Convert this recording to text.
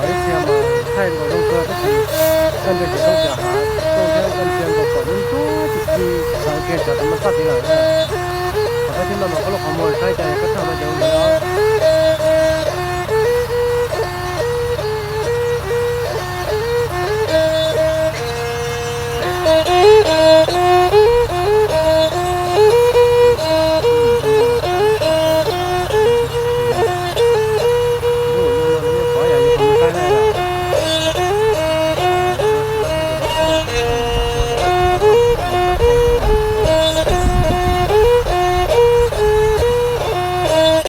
Ib txhia mas thaij nkaus zoo kawg tab sis koj nrhiav tsis tau cov hav rooj thiab koj nrhiav nkaus pom ntub ntub ci ci, xav kiag cov tus mab txaj tid lawm. Qhov koj thiaj noj mas koj lub qhov muag saib cas koj txhaj noj cov ntawd os.